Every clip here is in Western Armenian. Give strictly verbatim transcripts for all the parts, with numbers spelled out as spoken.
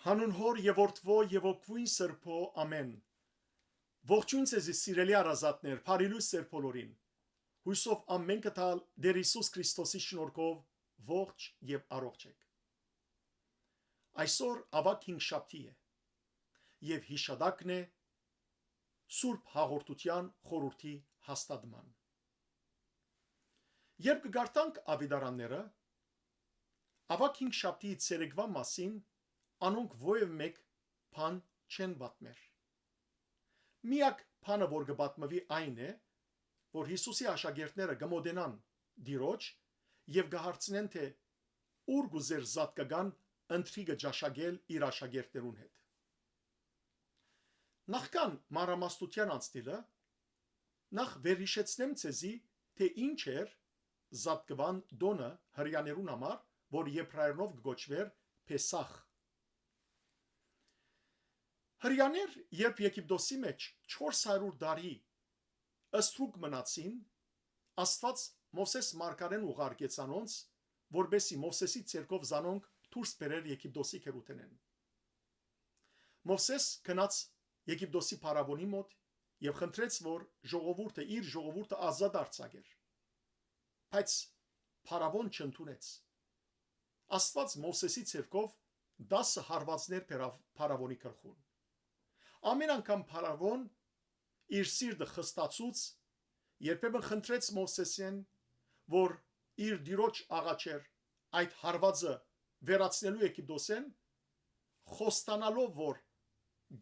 Հանուն Հօր եւ Որդւոյ եւ Հոգւոյն Սրբոյ, ամէն։ Ողջոյն ձեզի, սիրելի հարազատներ, բարի լոյս ձեր բոլորին։ Յոյսով ամէնքը տալ Տէր Յիսուս Քրիստոսի շնորհքով ողջ եւ առողջ էք։ Այսօր աւագ հինգշաբթի է եւ յիշատակն է Սուրբ Հաղորդութեան խորհուրդի հաստատման։ Երբ կը կարդանք աւետարանները, աւագ հինգշաբթիի ցերեկուան մասին անոնք որեւէ մէկ բան չեն պատմեր։ Միակ բանը, որ կը պատմուի, այն է, որ Յիսուսի աշակերտները կը մօտենան Տիրոջ եւ կը հարցնեն, թէ ո՞ւր կ'ուզէր զատկական ընթրիքը ճաշակել իր աշակերտներուն հետ։ Նախքան մանրամասնութեան անցնելը, նախ վերհիշեցնեմ ձեզի, թէ ինչ էր զատկուան տօնը հրեաներուն համար, որ եբրայերէնով կը կոչուէր Փեսախ։ Հրեաներ, երբ Եգիպտոսի մէջ չորս հարիւր տարի ստրուկ մնացին, Աստուած Մովսէս մարգարէն ուղարկեց անոնց, որպէսզի Մովսէսի ձեռքով զանոնք դուրս բերէր Եգիպտոսի գերութենէն։ Մովսէս գնաց Եգիպտոսի փարաւոնի մօտ եւ խնդրեց, որ ժողովուրդը, իր ժողովուրդը ազատ արձակէր։ Բայց փարաւոն չընդունեց։ Աստուած Մովսէսի ձեռքով տասը հարուածներ բերաւ փարաւոնի գլխուն։ Ամէն անգամ փարաւոն իր սիրտը խստացուց, երբեմն խնդրեց Մովսէսէն, որ իր Տիրոջ աղաչէր այդ հարուածը վերացնելու Եգիպտոսէն, խոստանալով, որ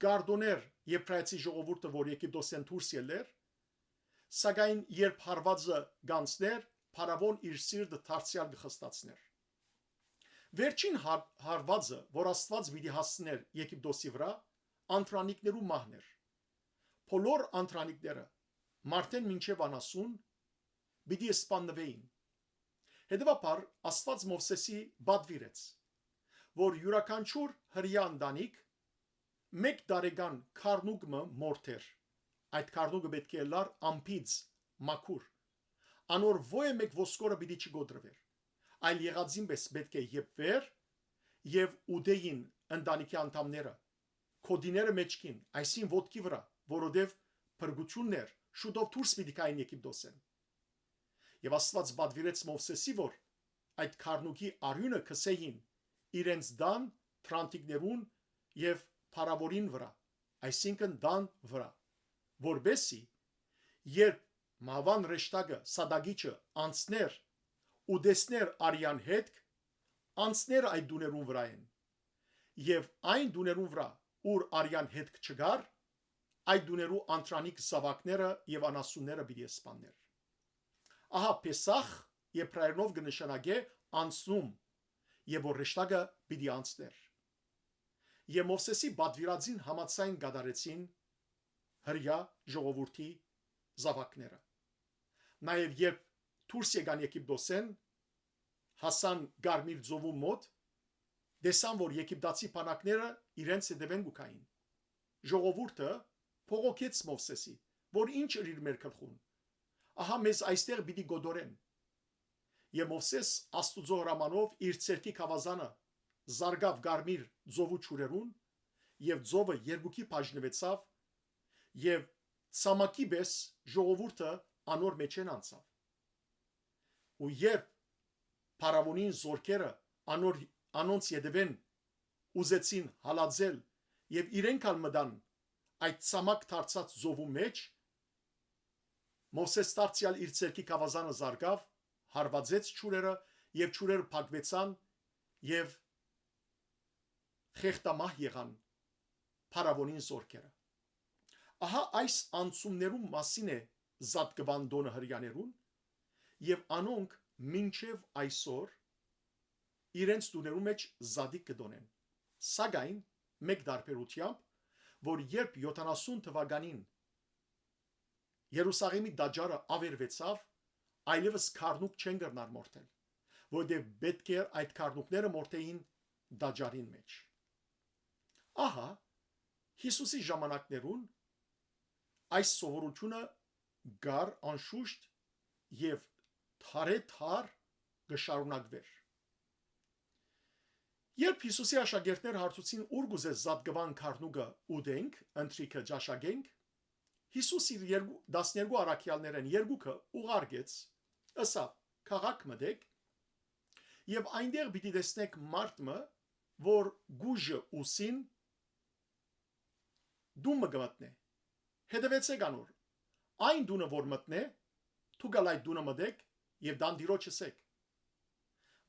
կ'արտօնէր եբրայեցի ժողովուրդը, որ Եգիպտոսէն դուրս ելլեր, սակայն երբ հարուածը կ'անցնէր, փարաւոն իր սիրտը դարձեալ կը խստացնէր։ Վերջին հար-, հարուածը, որ Աստուած պիտի հասցնէր Եգիպտոսի վրայ, անդրանիկներու մահն էր։ Բոլոր անդրանիկները, մարդէն մինչեւ անասուն, պիտի սպաննուէին։ Հետեւաբար Աստուած Մովսէսի պատուիրեց, որ իւրաքանչիւր հրեայ ընտանիք մէկ տարեկան գառնուկ մը մորթէր։ Այդ գառնուկը պէտք է ըլլար անբիծ, մաքուր։ Անոր ոեւէ մէկ ոսկորը պիտի չկոտրուէր, այլ եղածին պէս պէտք է եփուէր եւ ուտէին ընտանիքի անդամները, գօտիները մէջքին, այսինքն՝ ոտքի վրայ, որովհետեւ փրկութիւնն էր, շուտով դուրս պիտի գային Եգիպտոսէն։ Եւ Աստուած պատուիրեց Մովսէսի, որ այդ գառնուկի արիւնը քսէին իրենց տան թրանտիկներուն եւ փարաւորին վրայ, այսինքն՝ տան վրայ, որպէսզի երբ մահուան հրեշտակը, սատակիչը անցնէր ու տեսնէր արեան հետք, անցնէր այդ տուներուն վրայէն, եւ այն տուներուն վրայ, ուր արեան հետք չկար, այդ տուներու անդրանիկ զաւակները եւ անասունները պիտի սպաննէր։ Ահա Փեսախ եբրայերէնով կը նշանակէ անցնում, եւ որ հրեշտակը պիտի անցնէր։ Եւ Մովսէսի պատուիրածին համաձայն կատարեցին հրեայ ժողովուրդի զաւակները։ Նաեւ երբ դուրս եկան Եգիպտոսէն, հասան Կարմիր ծովու մօտ, տեսան, որ եգիպտացի բանակները իրենց հետեւէն կու գային։ Ժողովուրդը բողոքեց Մովսէսի, որ ի՞նչ ըրիր մեր գլխուն։ Ահա մեզ այստեղ պիտի կոտորեն։ Եւ Մովսէս Աստուծոյ հրամանով իր ձեռքի գաւազանը զարկաւ Կարմիր ծովու ջուրերուն, եւ ծովը երկուքի բաժնուեցաւ, եւ ցամաքի պէս ժողովուրդը անոր մէջէն անցաւ։ Ու երբ փարաւոնին զօրքերը անոր, անոնց ետեւէն ուզեցին հալածել եւ իրենք ալ մտան այդ ցամաք դարձած ծովու մէջ, Մովսէս դարձեալ իր ձեռքի գաւազանը զարկաւ, հարուածեց ջուրերը, եւ ջուրերը փակուեցան, եւ խեղդամահ եղան փարաւոնին զօրքերը։ Ահա այս անցումներուն մասին է զատկուան տօնը հրեաներուն, եւ անոնք մինչեւ այսօր իրենց տուներու մէջ զատիկ կը տօնեն, սակայն մէկ տարբերութեամբ, որ երբ յոթանասուն թուականին Երուսաղէմի տաճարը աւերուեցաւ, այլեւս գառնուկ չեն կրնար մորթել, որովհետեւ պէտք էր այդ գառնուկները մորթէին տաճարին մէջ։ Ահա, Յիսուսի ժամանակներուն այս սովորութիւնը կար անշուշտ եւ դարեդար կը շարունակուէր։ Երբ Յիսուսի աշակերտները հարցուցին՝ «Ո՞ւր կ'ուզես զատկուան գառնուկը ուտենք, ընթրիքը ճաշակենք», Յիսուս իր երկու, տասներկու առաքեալներէն երկուքը ուղարկեց, ըսաւ. «Քաղաք մտէք եւ այնտեղ պիտի տեսնէք մարդ մը, որ կուժը ուսին տուն մը կը մտնէ։ Հետեւեցէք անոր։ Այն տունը որ մտնէ, դուք ալ այդ տունը մտէք եւ տանտիրոջ ըսէք.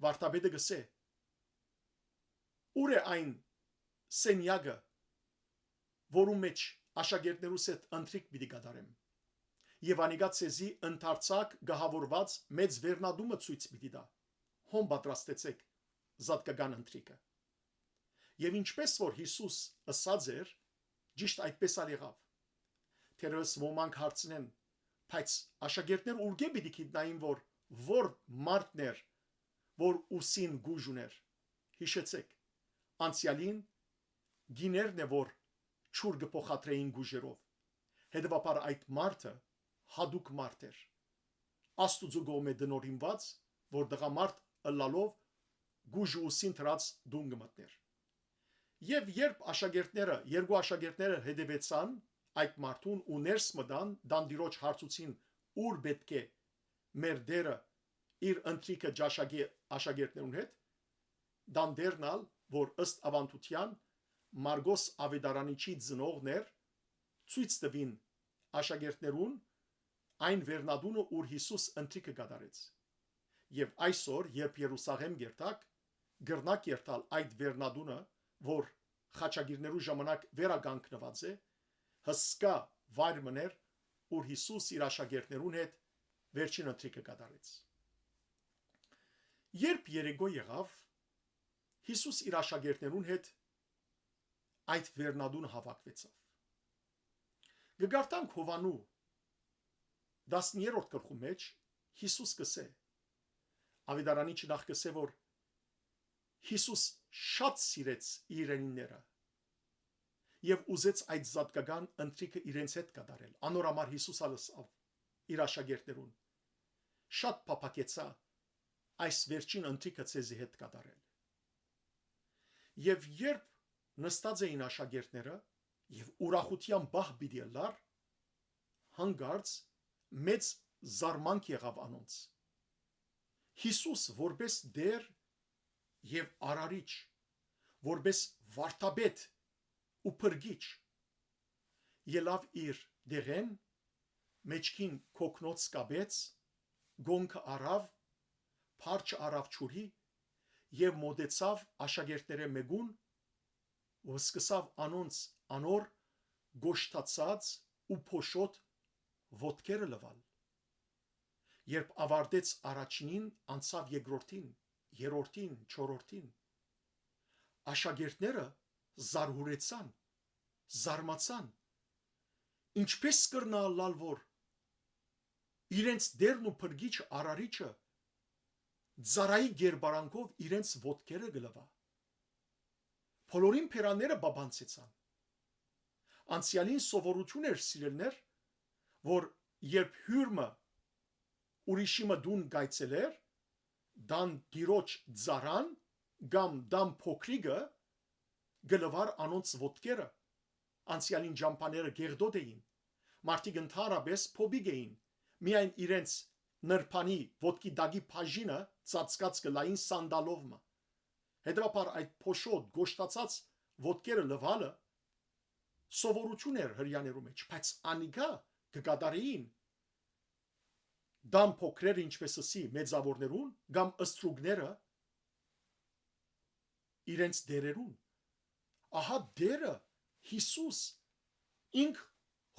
Վարդապետը կ'ըսէ. "Ո՞ւր է այն սենեակը, որուն մէջ աշակերտներուս հետ ընթրիք պիտի կատարեմ"։ Եւ անիկա ձեզի ընդարձակ կահաւորուած մեծ վերնատուն մը ցոյց պիտի տայ։ Հոն պատրաստեցէք զատկական ընթրիքը"։ Եւ ինչպէս որ Յիսուս ըսած էր, ճիշդ այդպէս ալ եղաւ։ Թերեւս ոմանք հարցնեն. "Բայց աշակերտները ուրկէ՞ պիտի գիտնային, որ ո՞ր մարդն էր, որ ուսին կուժ ունէր"։ Յիշեցէք, անցեալին կիներն է, որ ջուր կը փոխադրէին կուժերով։ Հետեւաբար այդ մարդը յատուկ մարդ էր, Աստուծոյ կողմէ տնօրինուած, որ տղամարդ ըլլալով կուժը ուսին դրած տուն կը մտնէր։ Եւ երբ աշակերտները, երկու աշակերտները հետեւեցան այդ մարդուն ու ներս մտան, տանտիրոջ հարցուցին՝ "Ո՞ւր պէտք է մեր Տէրը իր ընթրիքը ճաշակի աշակերտներուն հետ"։ Տանտերն ալ, որ ըստ աւանդութեան Մարկոս Աւետարանիչի ծնողն էր, ցոյց տուին աշակերտներուն այն վերնատունը, ուր Յիսուս ընթրիքը կատարեց։ Եւ այսօր, երբ Երուսաղէմ կ'երթաք, կրնաք երթալ այդ վերնատունը, որ խաչակիրներու ժամանակ վերականգնուած է, հսկայ վայր մըն էր, ուր Յիսուս իր աշակերտներուն հետ վերջին ընթրիքը կատարեց։ Երբ երեկոյ եղաւ, Յիսուս իր աշակերտներուն հետ այդ վերնատուն հաւաքուեցաւ։ Կը կարդանք Յովհաննու տասներորդ գլխու մէջ, Յիսուս կ'ըսէ, Աւետարանիչը նախ կ'ըսէ, որ Յիսուս շատ սիրեց իրենինները եւ ուզեց այդ զատկական ընթրիքը իրենց հետ կատարել։ Անոր համար Յիսուս ալ ըսաւ իր աշակերտներուն. "Շատ փափաքեցայ այս վերջին ընթրիքը ձեզի հետ կատարել"։ Եւ երբ նստած էին աշակերտները եւ ուրախութեան պահ պիտի ըլլար, հանկարծ մեծ զարմանք եղաւ անոնց։ Յիսուս որպէս Տէր եւ Արարիչ, որպէս Վարդապետ ու Փրկիչ, ելաւ իր տեղէն, մէջքին կոկնոց կապեց, կոնքը առաւ, փառք առաւ ջուրի եւ մօտեցաւ աշակերտներէն մէկուն ու սկսաւ անոնց, անոր կոշտացած ու փոշոտ ոտքերը լուալ։ Երբ աւարտեց առաջինին, անցաւ երկրորդին, երրորդին, չորրորդին։ Աշակերտները զարհուրեցան, զարմացան։ Ինչպէ՞ս կրնայ ըլլալ, որ իրենց Տէրն ու Փրկիչը, Արարիչը, ծառայի կերպարանքով իրենց ոտքերը կը լուայ։ Բոլորին բերանները պապանցեցան։ Անցեալին սովորութիւն էր, սիրելիներ, որ երբ հիւր մը ուրիշի մը տուն կ'այցելէր, տան տիրոջ ծառան կամ տան փոքրիկը կը լուար անոնց ոտքերը։ Անցեալին ճամբաները կեղտոտ էին։ Մարդիկ ընդհանրապէս փոփիկ էին, միայն իրենց նրբանի ոտքի տակի բաժինը ծածկած կը լային սանդալով մը։ Հետեւաբար այդ փոշոտ, կոշտացած ոտքերը լուալը սովորութիւն էր Հրեաներու մէջ, բայց անիկա կը կատարէին տան փոքրերը, ինչպէս ըսի, մեծաւորներուն կամ ստրուկները իրենց տէրերուն։ Ահա Տէրը, Յիսուս, ինք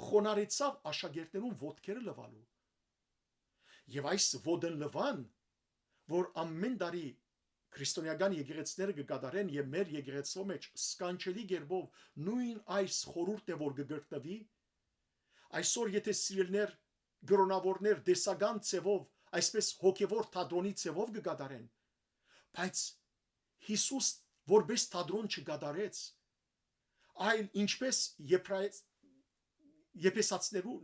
խոնարհեցաւ աշակերտներուն ոտքերը լուալու։ Եւ այս ոտն լուան, որ ամէն տարի քրիստոնեական եկեղեցիները կը կատարեն եւ մեր եկեղեցւոյ մէջ սքանչելի կերպով նոյն այս խորհուրդն է, որ կը կրկնուի, այսօր, եթե սիրելիներ, կրօնաւորներ տեսական ձեւով, այսպես հոգեվոր թատրոնի ձեւով կը կատարեն, բայց Յիսուս որպես թատրոն չկատարեց, այլ ինչպես Եբրայ-, Եփեսացիներու,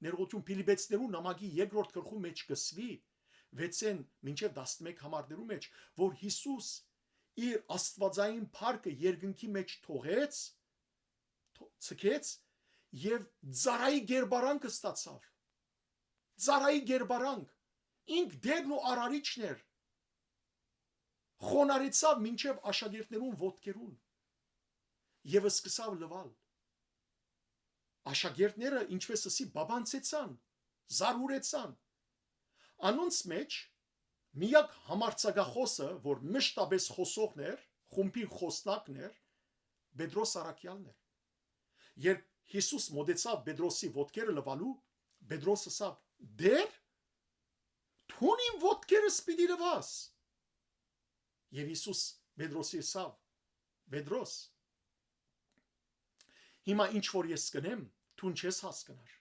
ներողություն, Փիլիպեցիներու նամակի երկրորդ գլխու մէջ կ'ըսուի, վեցէն մինչեւ տասնմեկ համարներու մէջ, որ Յիսուս իր աստուածային փառքը երկնքի մէջ թողեց, թո-, ցկեց եւ ծառայի կերպարանքը ստացաւ։ Ծառայի կերպարանք։ Ինք Տէրն ու Արարիչն էր։ Խոնարհեցաւ մինչեւ աշակերտներուն ոտքերուն եւ սկսաւ լուալ։ Աշակերտները, ինչպէս ըսի, բաբանցեցան, զարհուրեցան։ Անոնց մէջ միակ համարձակախօսը, որ մշտապես խօսողն էր, խումբին խօսնակն էր, Պետրոս առաքեալն էր։ Երբ Յիսուս մօտեցաւ Պետրոսի ոտքերը լուալու, Պետրոս ըսաւ. «Տէր, դուն իմ ոտքերս պիտի լուաս»։ Եւ Յիսուս Պետրոսի ըսաւ. «Պետրոս, հիմա ինչ որ ես կ'ընեմ, դուն չես հասկնար,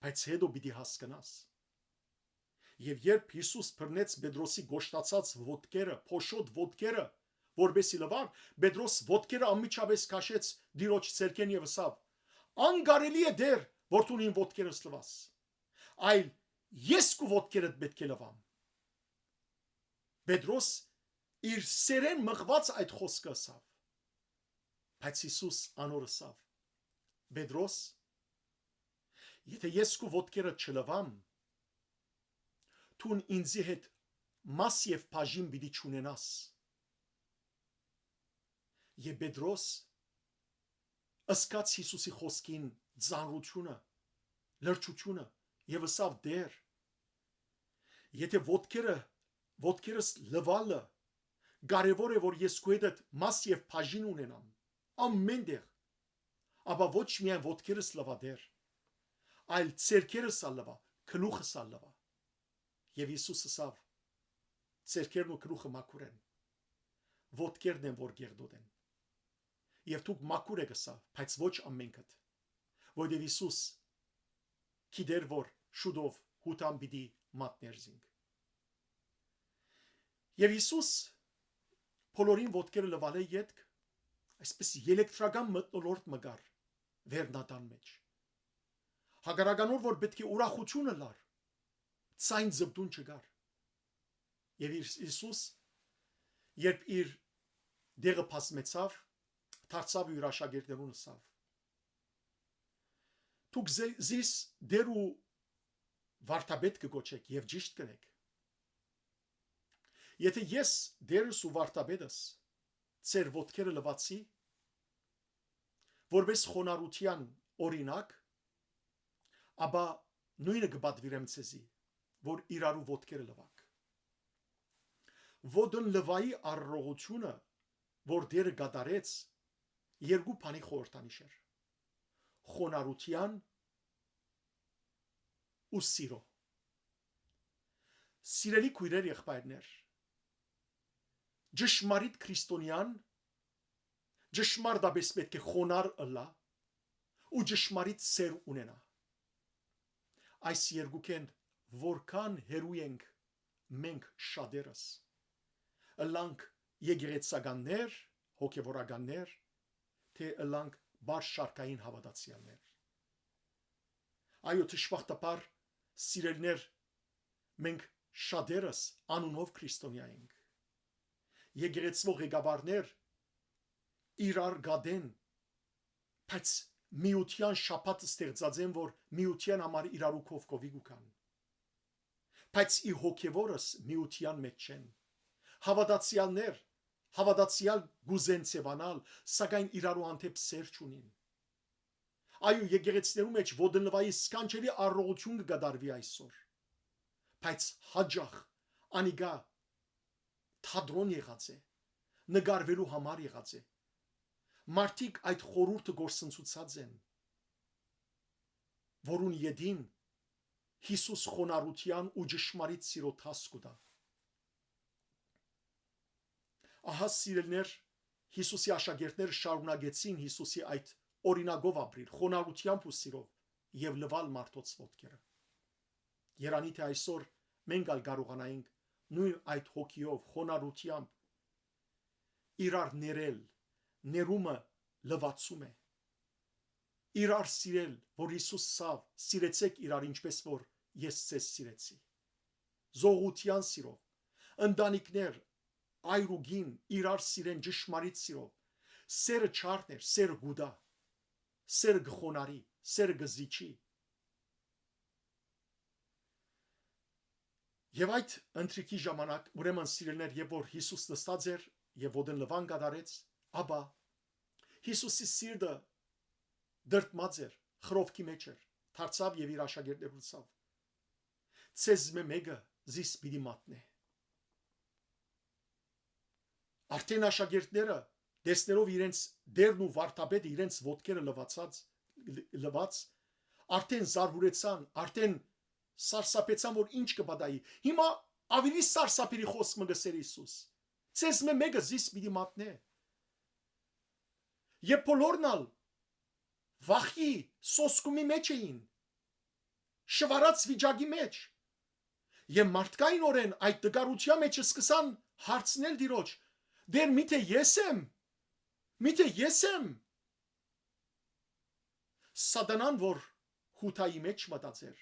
բայց յետոյ պիտի հասկնաս»։ Եւ երբ Յիսուս բռնեց Պետրոսի գոշտացած ոտքերը, փոշոտ ոտքերը, որպեսզի լուար, Պետրոս ոտքերը անմիջապէս քաշեց Տիրոջ ձեռքէն եւ ըսաւ. «Անկարելի է, Տէր, որ դուն իմ ոտքերս լուաս, այլ ես քու ոտքերդ պէտք է լուամ»։ Պետրոս իր սէրէն մղուած այդ խօսքը ըսաւ։ Բայց Յիսուս անոր ըսաւ. «Պետրոս, եթէ ես քու ոտքերը չլուամ, դուն ինծի հետ մաս եւ բաժին պիտի չունենաս»։ Եւ Պետրոս, ըսկած Յիսուսի խօսքին ծանրութիւնը, լրջութիւնը, եւ ըսաւ. «Տէր, եթէ ոտքերը, ոտքերս լուալը կարեւոր է, որ ես քու հետ մաս եւ բաժին ունենամ ամէն տեղ, ապա ոչ միայն ոտքերս լուա, Տէր, այլ ձեռքերս ալ լուա, գլուխս ալ լուա»։ Եւ Յիսուս ըսաւ. «Ձեռքերն ու գլուխը մաքուր են, ոտքերն են, որ կեղտոտ են։ Եւ դուք մաքուր էք», ըսաւ, բայց ոչ ամենքդ, որովհետեւ Յիսուս գիտեր, որ շուտով Յուդան պիտի մատնէր զինք։ Եւ Յիսուս բոլորին ոտքերը լուալէ ետք, այսպես ելեկտրական մթնոլորտ մը կար վերնատան մէջ։ Հակառականոր որ պէտք է ուրախութիւն ըլլար, ցայն զպտուն չկար։ Եւ իր Յիսուս, երբ իր դեղը բազմեցաւ, դարձաւ ու իր աշակերտներուն ըսաւ. «Դուք զե-, զիս Տէր ու Վարդապետ կը կոչէք եւ ճիշդ կ'ընէք։ Եթէ ես, Տէրս ու Վարդապետս, ձեր ոտքերը լուացի, որպես խոնարհութեան օրինակ, ապա նոյնը կը պատուիրեմ ձեզի, որ իրարու ոտքերը լուաք»։ Ոտն լուայի արարողութիւնը, որ Տէրը կատարեց, երկու բանի խորհրդանիշ էր. խոնարհութեան ու սիրո։ Սիրելի քոյրեր, եղբայրներ, ճշմարիտ քրիստոնեան ճշմարտապէս պէտք է խոնարհ ըլլայ ու ճշմարիտ սէր ունենայ։ Այս երկուքէն որքան հեռու ենք մենք շատերս, ըլլանք եկեղեցականներ, հոգեվորականներ, թէ ըլլանք բարձրաշարքային հաւատացեալներ։ Այո, դժբախտաբար, սիրելիներ, մենք շատերս անունով քրիստոնեայ ենք։ Եկեղեցւոյ ղեկավարներ իրար կատեն, բայց միութեան շաբաթ ստեղծած են, որ միութեան համար իրարու քով քովի կու գան։ Բայց ի հոգեվորս միութեան մէջ չեն։ Հաւատացեալներ, հաւատացեալ կ'ուզեն ձեւանալ, սակայն իրարու հանդէպ սէր չունին։ Այո, եկեղեցիներու մէջ ոտնլուայի սքանչելի արարողութիւն կը կատարուի այսօր, բայց յաճախ անիկա թատրոն եղած է, նկարուելու համար եղած է։ Մարդիկ այդ խորհուրդը կորսնցուցած են, որուն ետին Յիսուս խոնարհութեան ու ճշմարիտ սիրո դաս կու տայ։ Ահա, սիրելիներ, Յիսուսի աշակերտները շարունակեցին Յիսուսի այդ օրինակով ապրիլ, խոնարհութեամբ ու սիրով, եւ լուալ մարդոց ոտքերը։ Երանի թէ այսօր մենք ալ կարողանայինք նոյն այդ հոգիով, խոնարհութեամբ իրար ներել, ներումը լուացում է, իրար սիրել, որ Յիսուս ըսաւ. «Սիրեցէք իրար, ինչպես որ ես ձեզ սիրեցի»։ Զողութեան սիրով, ընտանիքներ, այր ու կին իրար սիրեն ճշմարիտ սիրով։ Սերը չարն էր, սերը կու տայ, սերը կը խոնարհի, սերը կը զիջի։ Եւ այդ ընթրիքի ժամանակ, ուրեմն, սիրելիներ, երբ որ Յիսուս նստած էր եւ ոտենլուան կատարեց, ապա Յիսուսի սիրտը դրդմած էր, խռովքի մէջ էր, դարձաւ եւ իր աշակերտներուն ըսաւ. «Ձեզմէ մէկը զիս պիտի մատնէ»։ Արդէն աշակերտները, տեսնելով իրենց Տէրն ու Վարդապետը իրենց ոտքերը լվացած, լված, արդէն զարհուրեցան, արդէն սարսափեցան, որ ինչ կը պատահի։ Հիմա աւելի սարսափելի խօսք մը կ'ըսէր Յիսուս. «Ձեզմէ մէկը զիս պիտի մատնէ»։ Եւ բոլորն ալ վախի, սոսկումի մէջ էին, շուարած վիճակի մէջ։ Եւ մարդկայինօրէն այդ տկարութեան մէջ սկսան հարցնել Տիրոջ. «Տէր, միթէ ես եմ, միթէ ես եմ»։ Սատանան, որ Յուդայի մէջ մտած էր,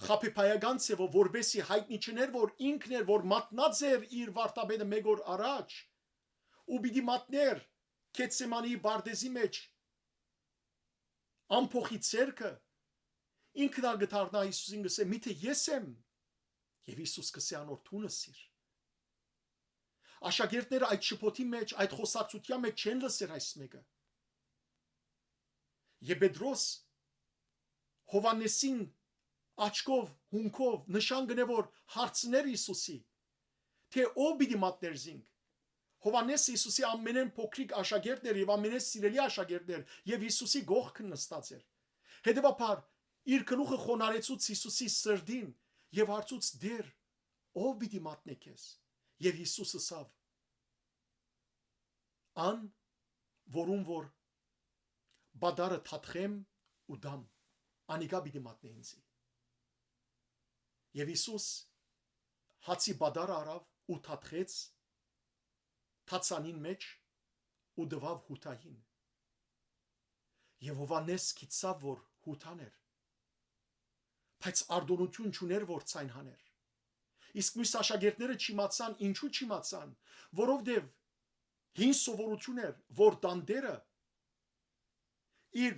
խաբեբայական ձեւով, որպեսզի յայտնի չըներ, որ ինքն էր, որ մատնած էր իր վարդապետը մէկ օր առաջ ու պիտի մատնէր Գեթսեմանի պարտէզի մէջ, ամբոխի ձեռքը, ինքն ալ կը դառնայ Յիսուսին, կ'ըսէ. «Միթէ ես եմ»։ Եւ Յիսուս կ'ըսէ անոր. «Դուն ըսիր»։ Աշակերտները այդ շփոթի մէջ, այդ խօսակցութեան մէջ չեն լսեր այս մէկը։ Եւ Պետրոս Յովհաննէսին աչքով, հունքով նշան կ'ընէ, որ հարցնէր Յիսուսի, թէ ո՞վ պիտի մատնէր զինք։ Յովհաննէս Յիսուսի ամենէն փոքրիկ աշակերտն էր եւ ամենէն սիրելի աշակերտն էր եւ Յիսուսի կողքն նստած էր։ Հետեւաբար, իր գլուխը խոնարհեցուց Յիսուսի սրտին եւ հարցուց. «Տէր, ո՞վ պիտի մատնէ քեզ»։ Եւ Յիսուս ըսաւ. «Ան, որուն որ պատառը թաթխեմ ու տամ, անիկա պիտի մատնէ ինծի»։ Եւ Յիսուս հացի պատառը առաւ ու թաթխեց թացանին մէջ ու տուաւ Յուդային։ Եւ Յովհաննէս գիտցաւ, որ Յուդան էր, բայց արտօնութիւն չունէր, որ ձայն հաներ։ Իսկ միւս աշակերտները չիմացան, ինչու չիմացան, որովհետեւ հին սովորութիւն էր, որ տանտէրը իր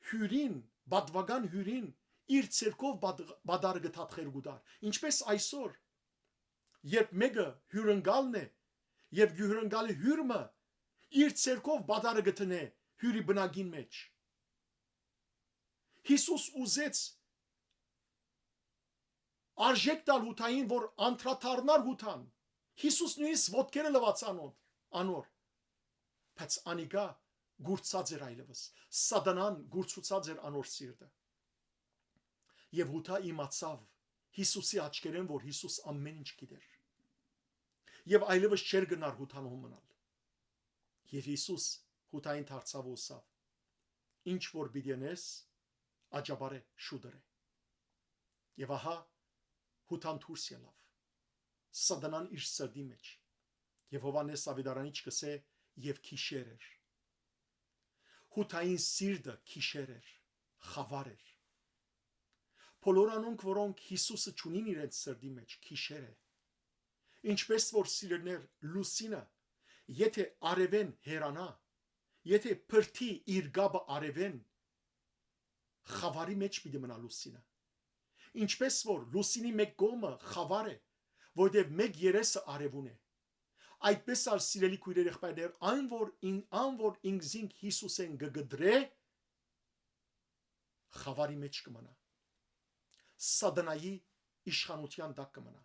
հիւրին, պատուական հիւրին, իր ձեռքով պատ-, պատառը կը թաթխէր կու տար։ Ինչպէս այսօր, երբ մէկը հիւրընկալն է եւ հիւրընկալի հիւր մը իր ձեռքով պատառը կը դնէ հիւրի բնակին մէջ։ Յիսուս ուզեց արժէք տալ Յուդային, որ անդրադառնար Յուդան։ Յիսուս նոյնիսկ ոտքերը լուաց անոր, անոր։ Բայց անիկա կուրցած էր այլեւս։ Սատանան կուրցուցած էր անոր սիրտը։ Եւ Յուդա իմացաւ Յիսուսի աչքերէն, որ Յիսուս ամեն ինչ գիտեր։ Եւ այլեւս չէր գնար Յուդանով մնալ։ Եւ Յիսուս Յուդային դարձաւ ու ըսաւ. «Ինչ որ պիտի ընես, աճապարէ շուտ ըրէ»։ Եւ ահա, Յուդան դուրս ելաւ, Սատանան իր սրտի մէջ։ Եւ Յովհաննէս Աւետարանիչ կ'ըսէ. «Եւ գիշեր էր»։ Յուդային սիրտը գիշեր էր, խաւար էր։ Բոլոր անոնք, որոնք Յիսուսը չունին իրենց սրտի մէջ, գիշեր է։ Ինչպէս որ, սիրելիներ, լուսինը, եթէ արեւէն հեռանայ, եթէ բրդի իր կապը արեւէն, խաւարի մէջ պիտի մնայ լուսինը։ Ինչպէս որ լուսինի մէկ կողմը խաւար է, որտեւ մէկ երեսը արեւուն է, այդպէս ալ, սիրելի քոյրեր, եղբայրներ, այն որ ին-, ան որ ինքզինք Յիսուսէն կը կտրէ, խաւարի մէջ կը մնայ, Սատանայի իշխանութեան տակ կը մնայ։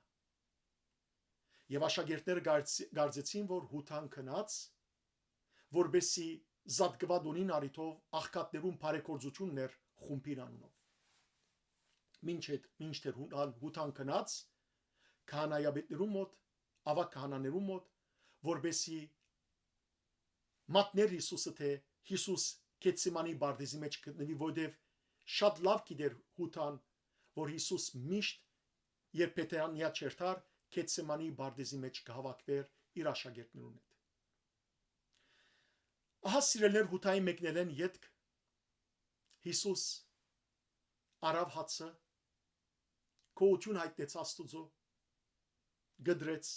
Եւ աշակերտները կարծ-, կարծեցին, որ Յուդան գնաց, որպեսզի զատկուած օնին առիթով աղքատներուն բարեգործութիւններ խումբին անունով։ Մինչեւ, մինչդեռ Յուդան, Յուդան գնաց քահանայապետներուն մօտ, աւագ քահանաներուն մօտ, որպեսզի մատնէր Յիսուսը, թէ Յիսուս Գեթսեմանի պարտէզի մէջ գտնուի, որտեւ շատ լաւ գիտէր Յուդան, որ Յիսուս միշտ, երբ Բեթանիա չերթար, Գեթսեմանի պարտէզի մէջ կը հաւաքուէր իր աշակերտներուն հետ։ Ահա, սիրելիներ, Յուդայի մեկնելէն ետք Յիսուս առաւ հացը, գոհութիւն յայտնեց Աստուծոյ, կտրեց,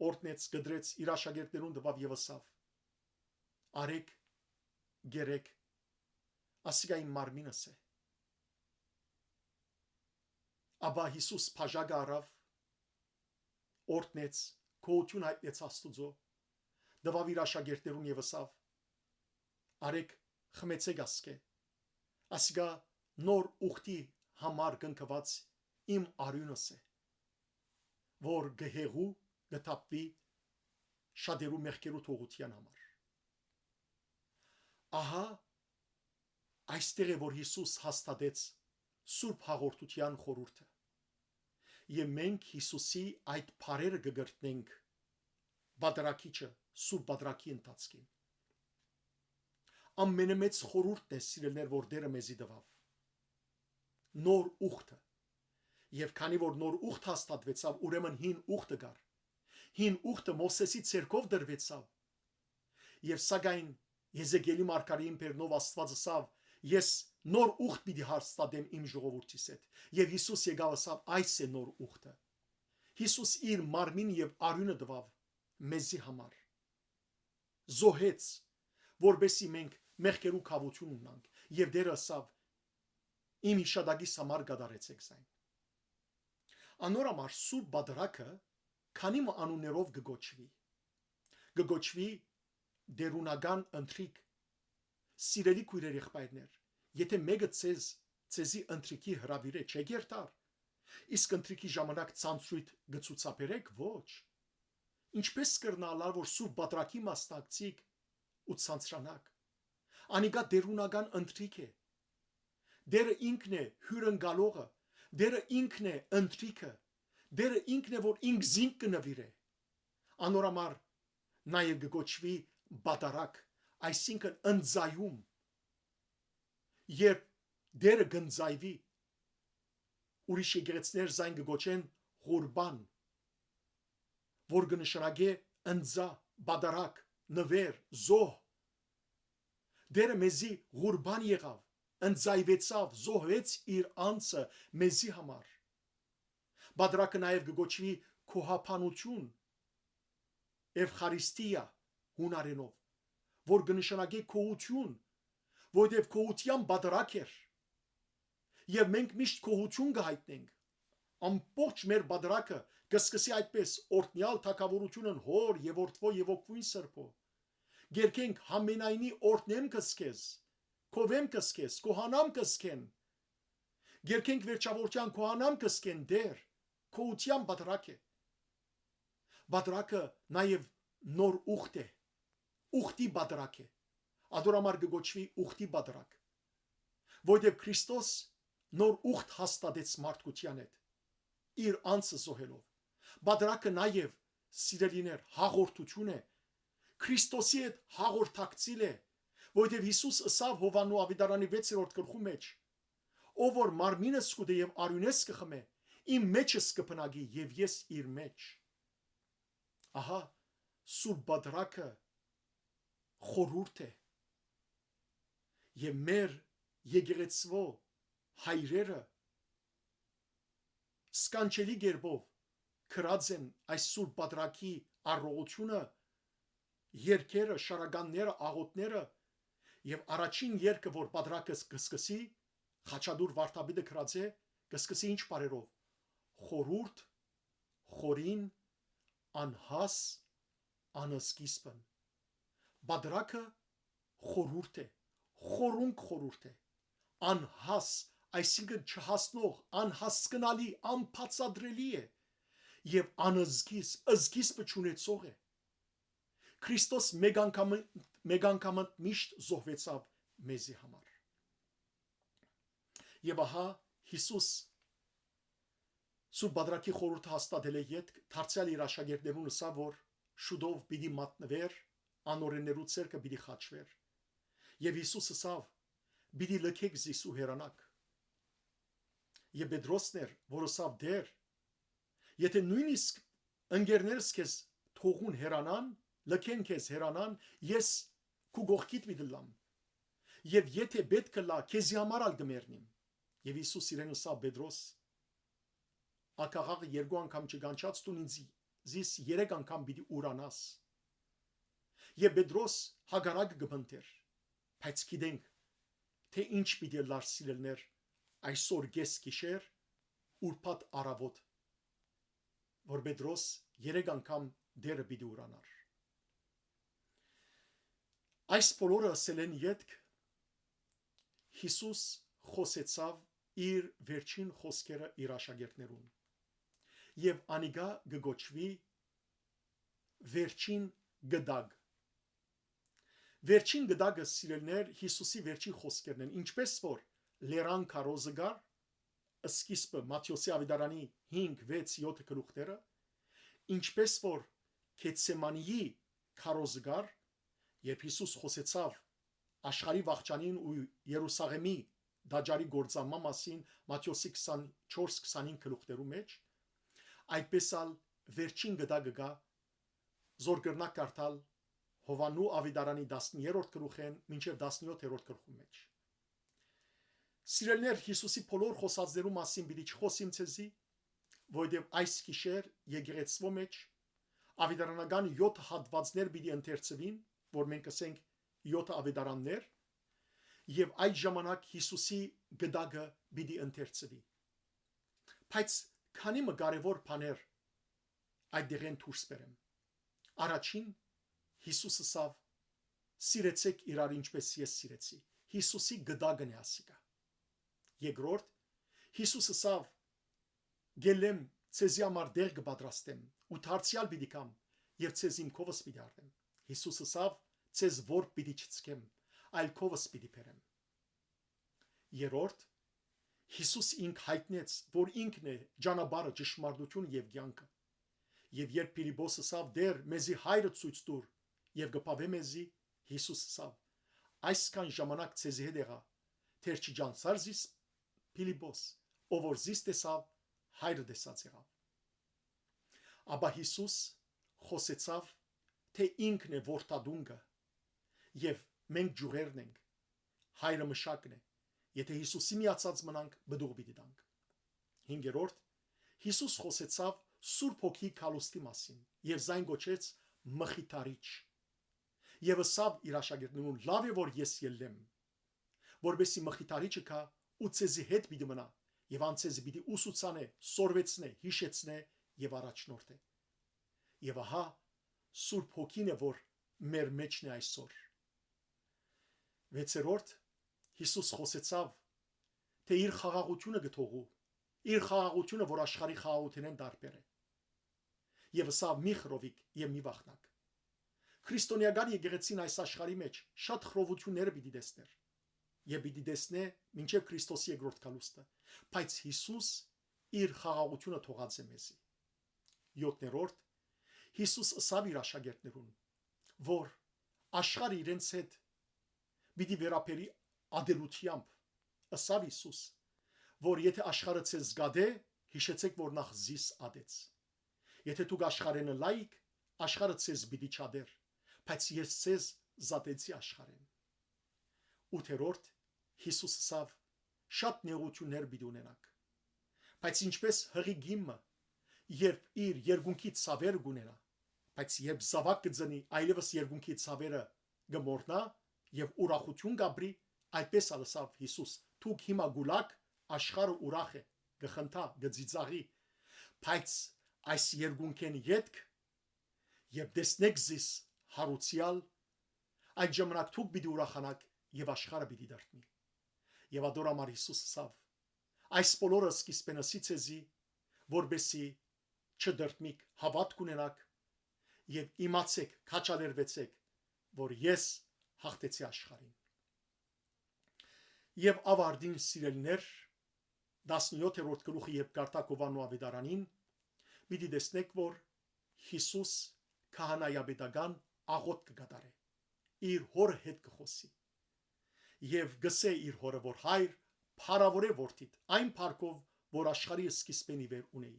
օրհնեց, կտրեց, իր աշակերտներուն տուաւ եւ ըսաւ. «Արեք, կերեք, ասիկա իմ մարմինս է»։ Ապա Յիսուս բաժակը առաւ, օրհնեց, գոհութիւն յայտնեց Աստուծոյ, տուաւ իր աշակերտներուն եւ ըսաւ. «Արեք, խմեցէք ասկէ, ասիկա նոր ուխտի համար կնքուած իմ արիւնս է, որ կը հեղու, կը թափուի շատերու մեղքերու թողութեան համար»։ Ահա այստեղ է, որ Յիսուս հաստատեց Սուրբ Հաղորդութեան խորհուրդը։ Եւ մենք Յիսուսի այդ բառերը կը կրթենք Պատրակիչը, Սուրբ Պատրակի ընթացքին։ Ամենամեծ խորհուրդն է, սիրելիներ, որ Տէրը մեզի տուաւ։ Նոր ուխտը։ Եւ քանի որ նոր ուխտ հաստատուեցաւ, ուրեմն հին ուխտը կար։ Հին ուխտը Մովսէսի ձեռքով տրուեցաւ։ Եւ սակայն Եզեկիէլի մարգարէին բերնով Աստուած ըսաւ. «Ես նոր ուխտ պիտի հաստատեմ իմ ժողովուրդիս հետ»։ Եւ Յիսուս եկաւ ըսաւ. «Այս է նոր ուխտը»։ Յիսուս իր մարմին եւ արիւնը տուաւ մեզի համար, զոհեց, որպեսզի մենք մեղքերու քաւութիւն ունանք։ Եւ Տէրը ըսաւ. «Իմ յիշատակիս համար կատարեցէք զայն»։ Անոր համար Սուրբ Պատրակը քանի մը անուններով կը կոչուի։ Կը կոչուի Տէրունական ընթրիք։ Սիրելի քոյրեր, եղբայրներ, եթէ մէկը ձեզ, ձեզի ընթրիքի հրաւիրէ, չէ՞ կ'երթար, իսկ ընթրիքի ժամանակ ցանցրոյթ կը ցուցաբերէք, ոչ։ Ինչպէս կրնայ ըլլալ, որ Սուրբ Պատրակի մասնակցիք ու ցանցրանաք։ Անիկա Տէրունական ընթրիք է։ Տէրը ինքն է հիւրընկալողը, Տէրը ինքն է ընթրիքը, Տէրը ինքն է, որ ինքզինք կը նուիրէ։ Անոր համար նաեւ կը կոչուի Պատրակ, այսինքն ընծայում։ Երբ Տէրը կ'ընծայուի, ուրիշ եկեղեցիներ զայն կը կոչեն Ղուրբան, որ կը նշանակէ ընծայ, պատրակ, նուէր, զոհ։ Տէրը մեզի Ղուրբան եղաւ, ընծայուեցաւ, զոհուեց իր անձը մեզի համար։ Պատրակը նաեւ կը կոչուի գոհաբանութիւն, Էվխարիստիա հունարէնով, որ կը նշանակէ գոհութիւն, որովհետեւ գոհութեան պատրակ էր։ Եւ մենք միշտ գոհութիւն կը յայտնենք։ Ամբողջ մեր պատրակը կը սկսի այդպես. «Օրհնեալ թագաւորութիւնն Հօր եւ Որդւոյ եւ Հոգւոյն Սրբոյ»։ Կերգենք. «Յամենայնի օրհնեմ կը զգես, գովեմ կը զգես, գոհանամ կը զգեն»։ Կերգենք վերջավորութեան. «Գոհանամ կը զգեն Տէր»։ Գոհութեան պատրակ է։ Պատրակը նաեւ նոր ուխտ է, ուխտի պատրակ է։ Ադոր համար կը կոչուի ուխտի պատրակ, որովհետեւ Քրիստոս նոր ուխտ հաստատեց մարդկութեան հետ, իր անձը զոհելով։ Պատրակը նաեւ, սիրելիներ, հաղորդութիւն է, Քրիստոսի հետ հաղորդակցիլ է, որովհետեւ Յիսուս ըսաւ Յովհաննու աւետարանի վեցերորդ գլխու մէջ. «Ով որ մարմինս կ'ուտէ եւ արիւնս կը խմէ, իմ մէջս կը բնակի եւ ես իր մէջ»։ Ահա Սուրբ Պատրակը խորհուրդ է, եւ մեր եկեղեցւոյ հայրերը սքանչելի կերպով գրած են այս Սուրբ Պատրակի առողջութիւնը, երկերը, շարականները, աղօթքները, եւ առաջին երկը, որ Պատրակը կը սկսի, Խաչատուր վարդապետը գրած է, կը սկսի ինչ բառերով. «Խորհուրդ, խորին, անհաս, անսկիզբն»։ Պատրակը խորհուրդ է, խորունկ խորհուրդ է, անհաս, այսինքն չհասնող, անհասկնալի, անբացատրելի է եւ անզգիստ, զգիստը չունեցող է։ Քրիստոս մեկ անգամ, մեկ անգամ միշտ զոհվեցաւ մեզի համար։ Եւ ահա Յիսուս Սուրբ Պատրակի խորհուրդը հաստատելէ ետք դարձեալ իր աշակերտներուն ըսաւ, որ շուտով պիտի մատնուէր, անօրէններու ձեռքը պիտի խաչուէր։ Եւ Յիսուս ըսաւ. «Պիտի լքեք զիս ու հեռանաք»։ Եւ Պետրոսն էր, որ ըսաւ. «Տէր, եթէ նոյնիսկ ընկերներս քեզ թողուն հեռանան, լքեն քեզ հեռանան, ես քու կողքիդ պիտի ըլլամ։ Եւ եթէ պէտք ըլլայ, քեզի համար ալ կը մեռնիմ»։ Եւ Յիսուս իրեն ըսաւ. «Պետրոս, ակաղաղը երկու անգամ չկանչած դուն ինձի զիս երեք անգամ պիտի ուրանաս»։ Եւ Պետրոս հակառակը կը փնտէր, բայց գիտենք, թէ ինչ պիտի ըլլար, սիրելիներ, այսօր կէս գիշեր, ուրբաթ առաւօտ, որ Պետրոս երեք անգամ Տէրը պիտի ուրանար։ Այս բոլորը ըսելէն ետք Յիսուս խօսեցաւ իր վերջին խօսքերը իր աշակերտներուն, եւ անիկա կը կոչուի վերջին գդակ։ Վերջին գդակը, սիրելիներ, Յիսուսի վերջին խօսքերն են, ինչպէս որ լերան քարոզը կար, սկիզբը Մատթէոսի Աւետարանի հինգ, վեց, եօթը գլուխները, ինչպէս որ Գեթսեմանիի քարոզը կար, երբ Յիսուս խօսեցաւ աշխարհի վախճանին ու Երուսաղէմի տաճարի կործանման մասին Մատթէոսի քսանչորս, քսանհինգ գլուխներու մէջ, այդպէս ալ վերջին գդակը կայ, զոր կրնաք կարդալ Յովհաննու Աւետարանի տասներորդ գլուխէն մինչեւ տասնեօթերորդ գլխու մէջ։ Սիրելիներ, Յիսուսի բոլոր խօսածներու մասին պիտի չխօսիմ ձեզի, որովհետեւ այս գիշեր եկեղեցւոյ մէջ աւետարանական եօթ հատուածներ պիտի ընթերցուին, որ մենք կ'ըսենք եօթ աւետարաններ, եւ այդ ժամանակ Յիսուսի գդակը պիտի ընթերցուի։ Բայց քանի մը կարեւոր բաներ այդ դեղէն դուրս բերեմ։ Առաջին, Յիսուս ըսաւ. «Սիրեցէք իրար, ինչպէս ես սիրեցի»։ Յիսուսի գդակն է ասիկա։ Երկրորդ, Յիսուս ըսաւ. «Գելլեմ, ձեզի համար տեղ կը պատրաստեմ ու դարձեալ պիտի գամ եւ ձեզ իմ քովս պիտի առնեմ»։ Յիսուս ըսաւ. «Ձեզ որբ պիտի չցկեմ, այլ քովս պիտի բերեմ»։ Երրորդ, Յիսուս ինք յայտնեց, որ ինքն է ճանապարհը, ճշմարտությունը եւ կեանքը։ Եւ երբ Փիլիպոս ըսաւ. «Տէր, մեզի Հայրը ցոյց տուր, եւ կը բաւէ մեզի», Յիսուս ըսաւ. «Այսքան ժամանակ ձեզի հետ եղայ, դեռ չի ճանչցար զիս, Փիլիպոս, ով որ զիս տեսաւ, Հայրը տեսած եղաւ»։ Ապա Յիսուս խօսեցաւ, թէ ինքն է որդատունկը եւ մենք ճիւղերն ենք, Հայրը մշակն է։ Եթէ Յիսուսի միացած մնանք, պտուղ պիտի տանք։ Հինգերորդ, Յիսուս խօսեցաւ Սուրբ Հոգիի գալուստի մասին եւ զայն կոչեց Մխիթարիչ։ Եւ ըսաւ իր աշակերտներուն. «Լաւ է որ ես ելլեմ, որպեսզի Մխիթարիչը գայ ու ձեզի հետ պիտի մնայ, եւ ան ձեզի պիտի ուսուցանէ, սորվեցնէ, յիշեցնէ եւ առաջնորդէ»։ Եւ ահա, Սուրբ Հոգին է, որ մեր մէջն է այսօր։ Վեցերորդ, Յիսուս խօսեցաւ, թէ իր խաղաղութիւնը կը թողու, իր խաղաղութիւնը, որ աշխարհի խաղաղութենէն տարբեր է։ Եւ ըսաւ. «Մի խռովիք եւ մի վախնաք»։ Քրիստոնեական եկեղեցին այս աշխարհի մէջ շատ խռովութիւնները պիտի տեսներ եւ պիտի տեսնէ մինչեւ Քրիստոսի երկրորդ գալուստը, բայց Յիսուս իր խաղաղութիւնը թողած է մեզի։ Եօթներորդ, Յիսուս ըսաւ իր աշակերտներուն, որ աշխարհը իրենց հետ պիտի վերաբերի ատելութեամբ։ Ըսաւ Յիսուս, որ եթէ աշխարհը ձեզ կատէ, յիշեցէք, որ նախ զիս ատեց։ Եթէ դուք աշխարհէն ըլլայիք, աշխարհը ձեզ պիտի չատէր, բայց ես ձեզ զատեցի աշխարհէն։ Ութերորդ, Յիսուս ըսաւ. «Շատ նեղութիւններ պիտի ունենաք, բայց ինչպէս հղի գինը, երբ իր երկունքի ցաւերը կունենայ, բայց երբ զաւակ կը ծնի, այլեւս երկունքի ցաւերը կը մոռնայ եւ ուրախութիւն կ'ապրի», այդպէս ալ ըսաւ Յիսուս. «Դուք հիմա կ'ուլաք, աշխարհը ուրախ է, կը խնդայ, կը ծիծաղի, բայց այս երկունքէն ետք, երբ տեսնէք զիս յարուցեալ, այդ ժամանակ դուք պիտի ուրախանաք եւ աշխարհը պիտի դարբնի»։ Եւ ատոր համար Յիսուս ըսաւ. «Այս բոլորը սկիզբէն ըսի ձեզի, որպեսզի չդրդմիք, հաւատք ունենաք եւ իմացէք, քաջալերուեցէք, որ ես յաղթեցի աշխարհին»։ Եւ աւարտին, սիրելիներ, տասնեօթերորդ գլուխը երբ կարդաք Յովհաննու աւետարանին, պիտի տեսնէք, որ Յիսուս քահանայապետական աղօթք կը կատարէ, իր հօրը հետ կը խօսի եւ կ'ըսէ իր հօրը, որ Հայր, փառաւորէ որդիդ այն փառքով, որ աշխարհի սկիզբէն ի վեր ունէի։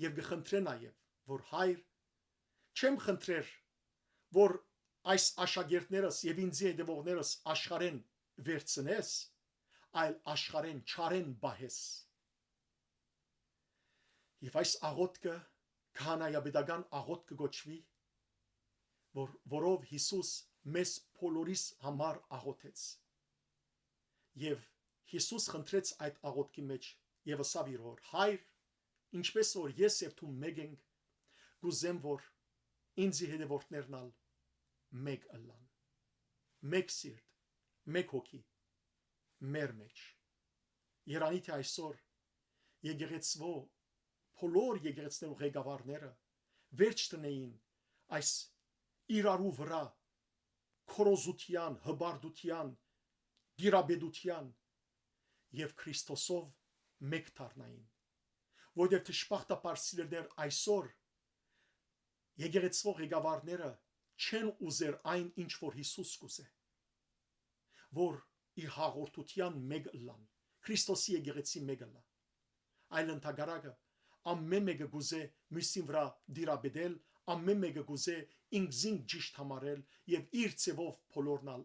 Եւ կը խնդրէ նաեւ, որ Հայր, չեմ խնդրեր, որ այս աշակերտներս եւ ինձի հետեւողներս աշխարհէն վերցնես, այլ աշխարհէն չարէն պահես։ Եւ այս աղօթքը քահանայապետական աղոթք կը կոչուի, որ, որով Յիսուս մեզ բոլորիս համար աղոթեց։ Եւ Յիսուս խնդրեց այդ աղոթքի մեջ եւ ըսաւ իր հօր. «Հայր, ինչպես որ ես եւ դու մէկ ենք, կ'ուզեմ որ ինծի հետեւորդներն ալ մէկ ըլլան, մէկ սիրտ, մէկ հոգի մեր մեջ»։ Երանի թէ այսօր եկեղեցւոյ, բոլոր եկեղեցներու ղեկավարները վերջ դնէին այս իրարու վրայ քորոզութեան, հպարտութեան, տիրապետութեան եւ Քրիստոսով մէկ դառնային։ Որտեւ դժբախտաբար, սիրելիներ, այսօր եկեղեցւոյ ղեկավարները չեն ուզեր այն, ինչ որ Յիսուս կ'ուզէ, որ իր հաղորդութեան մէկ ըլլան, Քրիստոսի եկեղեցի մէկ ըլլայ։ Այլ ընդհակառակը, ամէն մէկը կ'ուզէ միւսին վրայ տիրապետել, ամէն մէկը կ'ուզէ ինքզինք ճիշդ համարել եւ իր ձեւով բոլորն ալ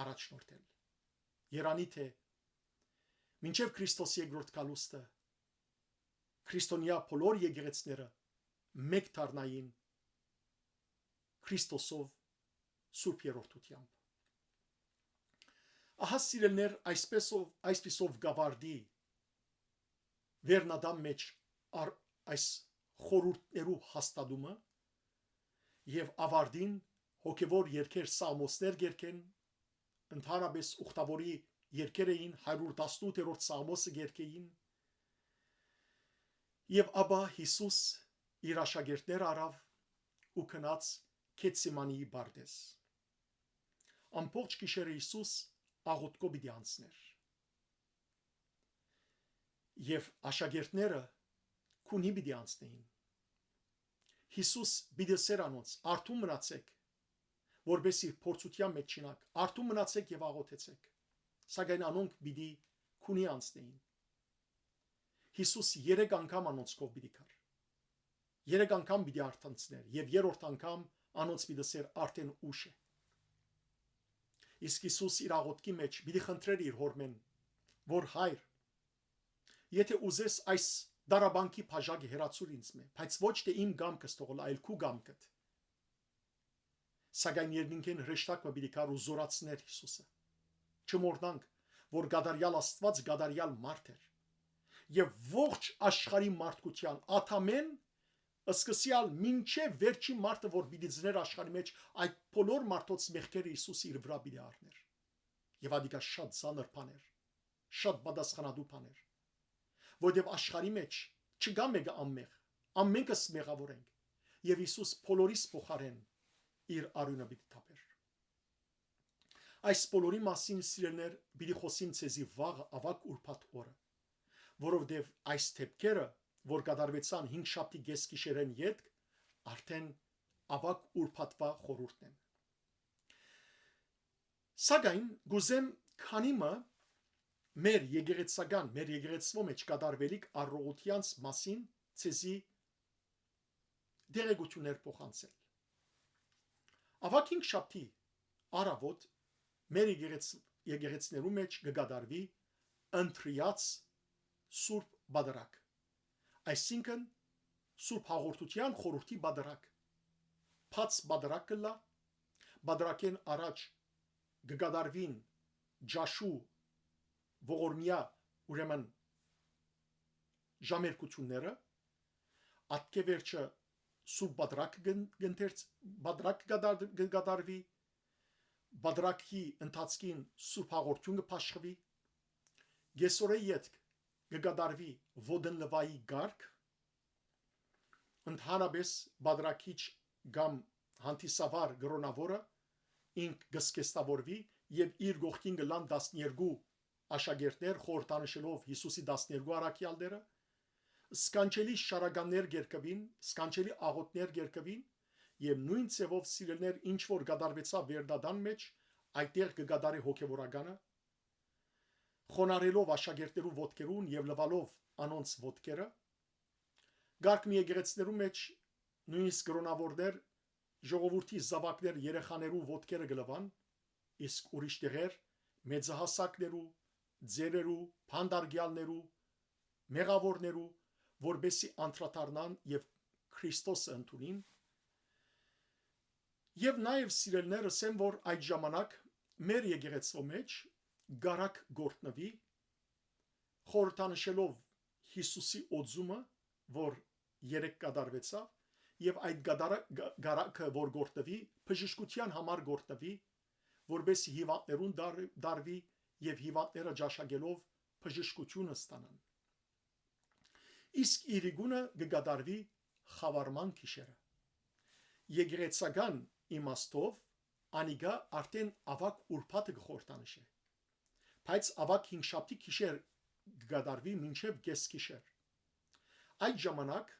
առաջնորդել։ Երանի թէ մինչեւ Քրիստոսի երկրորդ գալուստը քրիստոնեայ բոլոր եկեղեցները մէկ դառնային Քրիստոսով Սուրբ Երրորդութեամբ։ Ահա, սիրելիներ, այսպեսով, այսպիսով գավարդի վերնատան մեջ առ այս խորհուրդներու հաստատումը եւ ավարտին հոգեվոր երկեր սաղմոսներ կերգեն, ընդհանրապես ուխտավորի երկեր էին, հարիւր տասնութերորդ սաղմոսը կերգեին, եւ ապա Յիսուս իր աշակերտները առաւ ու գնաց Գեթսեմանիի պարտէզ։ Ամբողջ գիշերը Յիսուս աղոթքով պիտի անցնէր։ Եւ աշակերտները քունի պիտի անցնեին։ Յիսուս պիտի ըսէր անոնց. «Արթուն մնացէք, որպեսզի փորձութեան մէջ չընկնաք, արթուն մնացէք եւ աղոթեցէք»։ Սակայն անոնք պիտի քունի անցնեին։ Յիսուս երեք անգամ անոնց քով պիտի գար։ Երեք անգամ պիտի արթնցնէր եւ երրորդ անգամ անոնց պիտի ըսէր. «Արդէն ուշ է»։ Իսկ Յիսուս իր աղոթքի մեջ պիտի խնդրէր իր Հօրմէն, որ. «Հայր, եթէ ուզես, այս տառապանքի բաժակը հեռացուր ինձմէ, բայց ոչ թէ իմ կամքս թողոլ, այլ քու կամքդ»։ Սակայն երկնքէն հրեշտակ մը պիտի գար ու զօրացնէր Յիսուսը։ Չմոռնանք, որ կատարեալ Աստուած կատարեալ մարդ էր։ Եւ ողջ աշխարհի մարդկութեան, Ադամէն սկսեալ մինչեւ վերջին մարդը, որ պիտի ծնէր աշխարհի մեջ, այդ բոլոր մարդոց մեղքերը Յիսուս իր վրայ պիտի առնէր։ Եւ ադիկա շատ ծանր բան էր, շատ պատասխանատու բան էր, որովհետեւ աշխարհի մեջ չկայ մէկը անմեղ, ամենքս մեղաւոր ենք, եւ Յիսուս բոլորիս փոխարէն իր արիւնը պիտի թափէր։ Այս բոլորի մասին, սիրելիներ, պիտի խօսիմ ձեզի վաղը, աւագ ուրբաթ օրը, որովհետեւ այս դէպքերը, որ կատարուեցան հինգշաբթի կէսգիշերէն ետք, արդէն աւագ ուրբաթուայ խորհուրդն են։ Սակայն կ'ուզեմ քանի մը մեր եկեղեցական, մեր եկեղեցւոյ մեջ կատարուելիք արարողութեանց մասին ձեզի տեղեկութիւններ փոխանցել։ Աւագ հինգշաբթի առաւօտ մեր եկեղեց-, եկեղեցիներու մեջ կը կատարուի ընտրեաց Սուրբ Պատարագ, այսինքն Սուրբ Հաղորդութեան խորհուրդի պատարագ։ Բաց պատարագ կ'ըլլայ, պատարագէն առաջ կը կատարուին ճաշու ողորմեայ, ուրեմն, ժամերգութիւնները, ատկէ վերջը Սուրբ Պատարագ կն-, կ'ընթերց-, պատարագ կը կատար-, կը կատարուի, պատարագի ընթացքին Սուրբ Հաղորդութիւն կը բաշխուի, կէսօրէ ետք կը կատարուի ոտնլուայի կարգ, ընդհանրապես պատարագիչ կամ հանդիսավար կրօնաւորը ինք կը զգեստաւորուի եւ իր կողքին կ'ըլլան տասներկու աշակերտներ, խորհրդանշելով Յիսուսի տասներկու առաքեալները, սքանչելի շարականներ կերկուին, սքանչելի աղօթքներ կերկուին, եւ նոյն ձեւով, սիրելիներ, ինչ որ կատարուեցաւ վերնատան մեջ, այդտեղ կը կատարէ հոգեվորականը, խոնարհելով աշակերտներու ոտքերուն եւ լվալով անոնց ոտքերը։ Կարգ մը եկեղեցիներու մեջ նոյնիսկ կրօնաւորներ, ժողովուրդի զաւակներ, երեխաներու ոտքերը կը լուան, իսկ ուրիշ տեղեր մեծահասակներու, ծերերու, բանտարկեալներու, մեղաւորներու, որպեսզի անդրադառնան եւ Քրիստոսը ընդունին։ Եւ նաեւ, սիրելիներ, ըսեմ, որ այդ ժամանակ մեր եկեղեցւոյ մէջ կարագ կ'որտնուի, խորհրդանշելով Յիսուսի օծումը, որ երեկ կատարուեցաւ, եւ այդ կատարը, գ-, կարագը, որ կ'որտնուի, բժշկութեան համար կ'որտնուի, որպէս հիւանդներուն դար-, դարուի եւ հիւանդները ճաշակելով բժշկութիւնը ստանան։ Իսկ իրիկունը կը կատարուի խաւարման գիշերը։ Եկեղեցական իմաստով անիկա արդէն աւագ ուրբաթը կը խորհրդանշէ, բայց աւագ հինգշաբթի գիշեր կը կատարուի մինչեւ կէս գիշեր։ Այդ ժամանակ,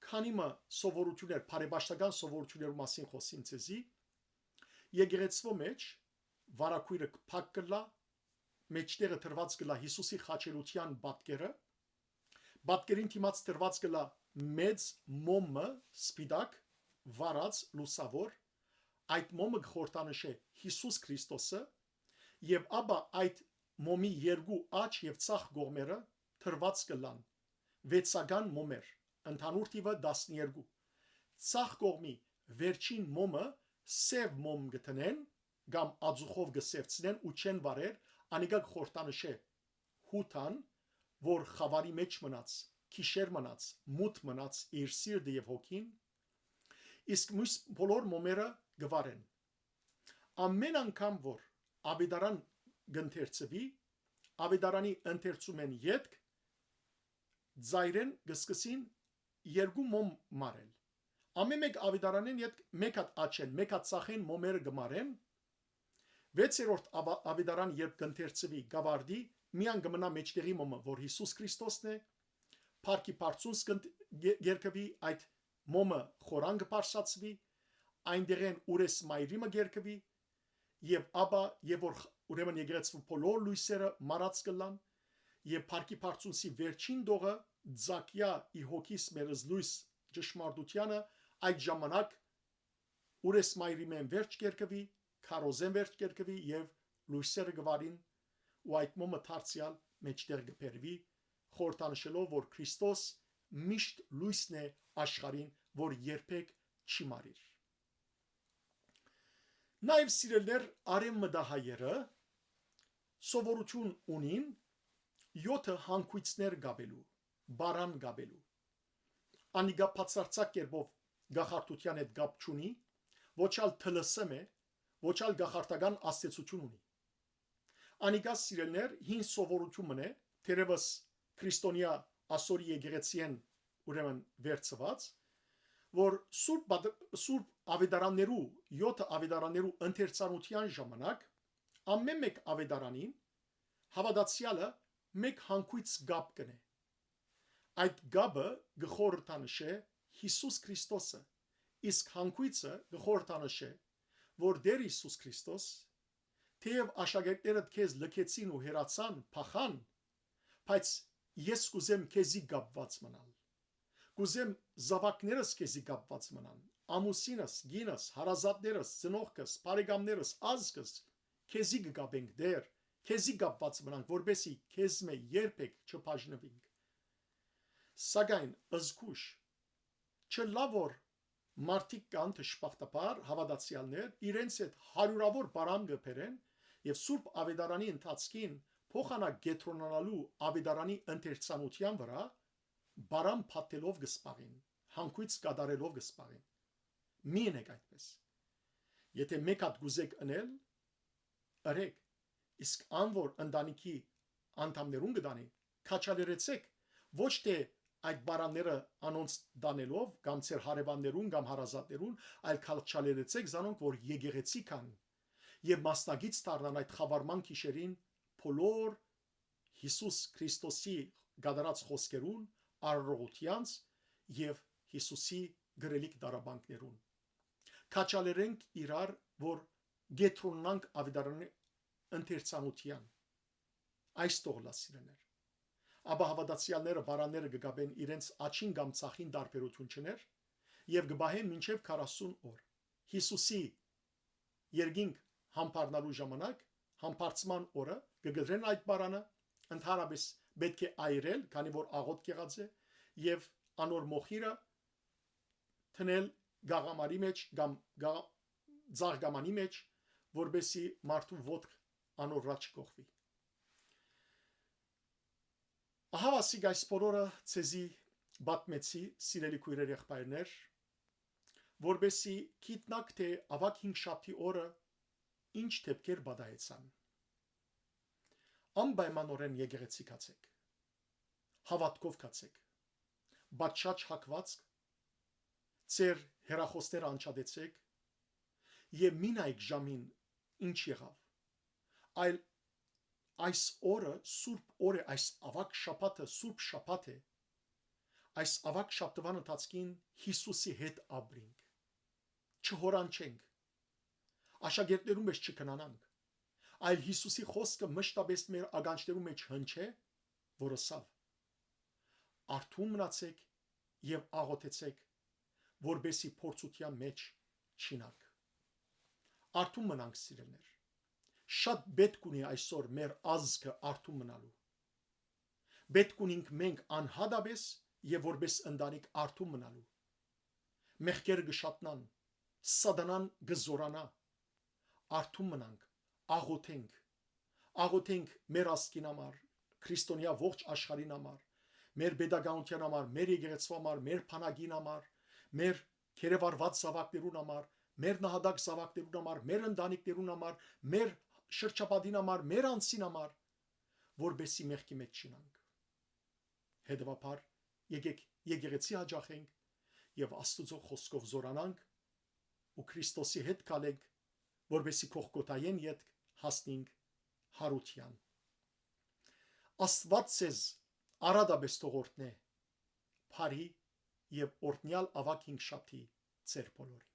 քանի մը սովորութիւններ, բարեպաշտական սովորութիւններու մասին խօսին ձեզի, եկեղեցւոյ մէջ վարագոյրը փակ կ'ըլլայ, մէջտեղը դրուած կ'ըլլայ Յիսուսի խաչելութեան պատկերը, պատկերին դիմաց դրուած կ'ըլլայ մեծ մոմ մը, սպիտակ, վառած, լուսաւոր, այդ մոմը կը խորհրդանշէ Յիսուս Քրիստոսը, եւ ապա այդ մոմի երկու աջ եւ ձախ կողմերը դրուած կ'ըլլան վեցական մոմեր, ընդհանուր թիւը տասներկու։ Ձախ կողմի վերջին մոմը սեւ մոմ կը դնեն կամ ածուխով կը սեւցնեն ու չեն վառեր, անիկա կը խորհրդանշէ Յուդան, որ խաւարի մէջ մնաց, գիշեր մնաց, մութ մնաց իր սիրտը եւ հոգին, իսկ միւս բոլոր մոմերը կը վառեն։ Ամէն անգամ որ աւետարան կ'ընթերցուի, աւետարանի ընթերցումէն ետք ծայրեն կը սկսին երկու մոմ մարել։ Ամէն մէկ աւետարանէն ետք մէկ հատ աջ են, մէկ հատ ձախ են մոմերը կը մարեն։ Վեցերորդ աւա-, աւետարան երբ կ'ընթերցուի, կ'աւարտի, միայն կը մնայ մէջտեղի մոմը, որ Յիսուս Քրիստոսն է, փառքի բարձունս կ'ընդ-, գե-, կ'երկուի այդ մոմը, խորան կը բարձրացուի, այնտեղէն Ուրէս Մայրիմը կ'երկուի, եւ ապա, եւ որ խ-, ուրեմն եկեղեցու բոլոր լոյսերը մարած կ'ըլլան, եւ փառքի բարձունսի վերջին տողը, Զաքիա ի հոգիս մերս լոյս ճշմարտութեանը, այդ ժամանակ Ուրէս Մայրիմէն վերջ կ'երկուի, քարոզէն վերջ կ'երկուի եւ լոյսերը կը վառին, ու այդ մոմը դարձեալ մէջտեղ կը բերուի, խորհրդանշելով որ Քրիստոս միշտ լոյսն է աշխարհին, որ երբեք չի մարիր։ Նաեւ, սիրելիներ, արեւմտահայերը սովորութիւն ունին յոթը հանգոյցներ կապելու, պարան կապելու։ Անիկա բացարձակ կերպով կախարդութեան հետ կապ չունի, ոչ ալ թ լ ս մ է, ոչ ալ կախարդական ազդեցութիւն ունի։ Անիկա, սիրելիներ, հին սովորութիւն մըն է, թերեւս քրիստոնեայ ասորի եկեղեցիէն, ուրեմն, վերցուած, որ Սուրբ Բադ-, Սուրբ Աւետարաններու, յոթը Աւետարաններու ընթերցանութեան ժամանակ ամէն մէկ Աւետարանին հաւատացեալը մէկ հանգոյց կապ կ'ընէ։ Այդ կապը կը խորհրդանշէ Յիսուս Քրիստոսը, իսկ հանգոյցը կը խորհրդանշէ, որ Տեր Յիսուս Քրիստոս, թէեւ աշակերտներդ քեզ լքեցին ու հեռացան, փախան, բայց ես կ'ուզեմ քեզի կապուած մնալ։ Կ'ուզեմ զաւակներս քեզի կապուած մնան, ամուսինս, կինս, հարազատներս, ծնողքս, բարեկամներս, ազգս, քեզի կը կապենք, Տեր, քեզի կապուած մնանք, որպեսզի քեզմէ երբեք չբաժնուինք։ Սակայն զգուշ, չըլլայ որ մարդիկ կան, դժբախտաբար, հաւատացեալներ, իրենց հետ հարիւրաւոր պարան կը բերեն եւ Սուրբ Աւետարանի ընթացքին փոխանակ կեդրոնանալու Աւետարանի ընթերցանութեան վրայ պարան փաթթելով կը սպաղին, հանգոյց կատարելով կը սպաղին։ Մի ընեք այդպես։ Եթէ մէկ հատ կ'ուզեք ընել, ըրեք, իսկ ան որ ընտանիքի անդամներուն կը տանի, քաջալերեցեք, ոչ թէ այդ պարանները անոնց տանելով կամ ձեր հարեւաններուն կամ հարազատներուն, այլ քաջալերեցեք զանոնք, որ եկեղեցի կան, եւ մասնակից դառնան այդ խաւարման գիշերին բոլոր Յիսուս Քրիստոսի կատարած խօսքերուն, արարողութեանց եւ Յիսուսի գրելիք տառապանքներուն։ Քաջալերենք իրար, որ կեդրոնանանք Աւետարանի ընթերցանութեան։ Այս թող ըլլայ, սիրելիներ։ Ապա հաւատացեալները պարանները կը կապեն իրենց աջին կամ ձախին, տարբերութիւն չ'ընէ, եւ կը պահեն մինչեւ քառասուն օր։ Յիսուսի երկինք համբարնալու ժամանակ, համբարձման օրը, կը կտրեն այդ պարանը, ընդհանրապէս պէտք է այրել, քանի որ աղօթք եղած է, եւ անոր մոխիրը դնել գաղամարի մեջ կամ գաղ-, ձաղկամանի մեջ, որպեսզի մարդու ոտք անոր վրայ չկոխուի։ Ահա ասիկ այս բոլորը ձեզի պատմեցի, սիրելի քոյրեր, եղբայրներ, որպեսզի գիտնաք, թէ աւագ հինգշաբթի օրը ինչ դէպքեր պատահեցան։ Անպայմանօրէն եկեղեցի գացէք, հաւատքով գացէք, պատշաճ հագուածք ձեր հեռախօսները անջատեցէք եւ մի նայեք ժամին ինչ եղաւ, այլ այս օրը սուրբ օր է, այս աւագ շաբաթը սուրբ շաբաթ է, այս աւագ շաբթուան ընթացքին Յիսուսի հետ ապրինք, չհորանչենք, աշակերտներուն մէջ չքնանանք, այլ Յիսուսի խօսքը մշտապէս մեր ականջներուն մէջ հնչէ, որ ըսաւ. «Արթուն մնացեք եւ աղօթեցեք, որպեսզի փորձութեան մէջ չիյնաք»։ Արթուն մնանք, սիրելիներ։ Շատ պէտք ունի այսօր մեր ազգը արթուն մնալու։ Պէտք ունինք մենք անհատապէս եւ որպէս ընտանիք արթուն մնալու։ Մեղքերը կը շատնան, սատանան կը զօրանայ։ Արթուն մնանք, աղօթենք, աղօթենք մեր ազգին համար, քրիստոնեայ ողջ աշխարհին համար, մեր պետականութեան համար, մեր եկեղեցւոյ համար, մեր բանակին համար, մեր գերեվարուած զաւակներուն համար, մեր նահատակ զաւակներուն համար, մեր ընտանիքներուն համար, մեր շրջապատին համար, մեր անձին համար, որպեսզի մեղքի մէջ չիյնանք։ Հետեւաբար, եկեք եկեղեցի յաճախենք եւ Աստուծոյ խօսքով զօրանանք ու Քրիստոսի հետ քալենք, որպեսզի Գողգոթայէն ետք հասնենք յարութեան։ Աստուած ձեզ արատապէս թող օրհնէ, բարի եւ օրհնեալ աւագ հինգշաբթի ձեր բոլորին։